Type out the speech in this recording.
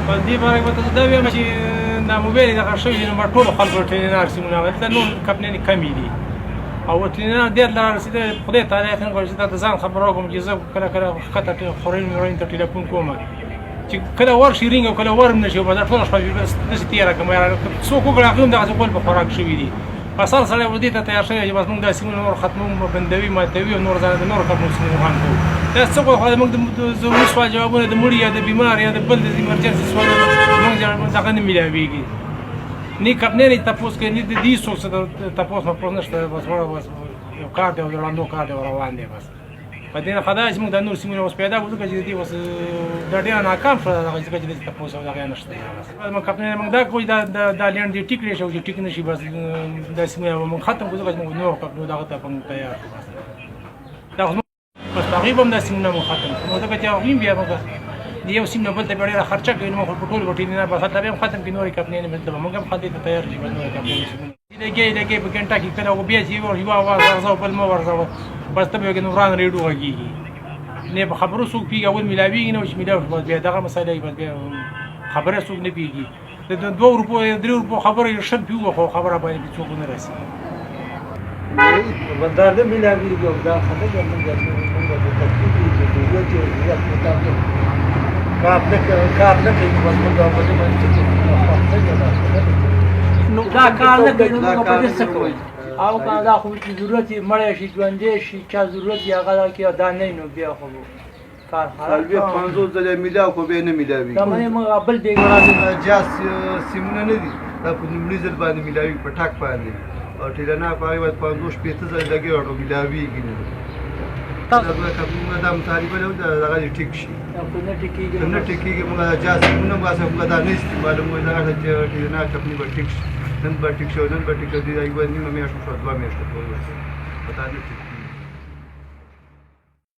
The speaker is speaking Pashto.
په دې باره کې به تاسو دا وایم چې دا موبایل دغه شوي دي، نو ما ټولو خلکو ټرینر سیمونه دلته نور کمپنیانې کمې دي او ټرینر ډېر لاره رسېدلی. خدای تعالی یقین غواړي چې دا د ځان خبره وکړم چې زه کله کله ښکته خورین مورین ته ټلیفون کوم چې کله ورشي رینګ او کله ورم نه شي، بس ټوله شپه بس داسې تېره کړم. یاره څوک وکړه هغوی هم دغسې غول په خوراک شوي دي. بس هر سړی اوس دې ته تیار شوی چې بس موږ دا سیمونه نور ختموو، بندوي، ماتوي او نور ځان د نورو کمپنیو سیمونو غم کوو. دا څه خو موږ د ضروري سوال جوابونه د مړي یا د بیمار یا د بل د ایمرجنسي سوالونه موږ دغه نه میلاویږي. نه کمپنۍ نه تپوس کوي، نه د دې څوک څه تپوس مپوس نشته. بس وړه بس یو کار دی او د ړندو کار دی او روان دی. بس په دې نه خدای چې موږ دا نور سیمونه اوس پیدا کړو، ځکه چې د دې اوس دا ډېره ناکام شوه دغه، ځکه چې داسې تپوس او دغه نشته. بس موږ کمپنۍ موږ دا کوو چې دا دا لینډ دې ټیک کړی شي او چې ټیک نه شي بس دا سیمونه به موږ ختم کړو، ځکه چې موږ نور کمپنیو دغه ته موږ تیار کړو. بس دا خو بس هغوی به هم دا سیمونه موږ ختم کړو، ځکه چې هغوی بیا موږ د یو سیم نه بل ته بیا ډېره خرچه کوي، نو موږ په ټولو به نه بس هلته بیا هم ختم کړي نورې کمپنۍ نه، دلته به موږ هم دې ته تیار شي. بس نورې کمپنۍ سیمونه لګي لګي په ګنټه کې کله خو بیا چې یو اواز ورځه بل مه ورځه، بس ته به نوران ریډو غږېږي، نه په خبرو څوک پیږي. اول میلاویږي نه چې میلاو شي، بس بیا دغه مسله وي، بس بیا خبره څوک نه پیږي. د 2 روپو 3 روپو خبره یې 20 پي وخو خبره باندې څوک نه رسي. بندار نه ملاویږي او دا خلک موږ په تکلیف یو چې ضرورت یې ضرورت مطابق کار نه کوي، کار نه کوي. بس موږ په دې باندې څه کوو؟ څنګه دا نو دا کار نه کوي، نو موږ په دې څه کوو؟ او که دا خو چې ضرورت یې مړی شي، ژوندی شي، چا ضرورت یې هغه کې دا نه، نو بیا خو کار خراب. 40، 50 ځله میلاو خو بیا نه میلاویږي. دا مې موږ بل دی. جاس سیمونه نه دي، دا په لومړي ځل باندې میلاوي په ټاک باندې او ټیلنا په هغې باندې 50، 60 ځله لګي او میلاویږي نه. دا موږ دا مطالبه لرو، دغه دې ټیک شي. خو نه ټیکېږي. که نه ټیکېږي موږ دا جاس سیمونه موږ دا نه استعمالوو. دغه چې ټیلنا کمپني به ټیک شي، نن به ټیک شي، نن به ټیک شي. یوه نیمه میاشت شوه، 2 میاشتې پورې دا نه ټیک کېږي.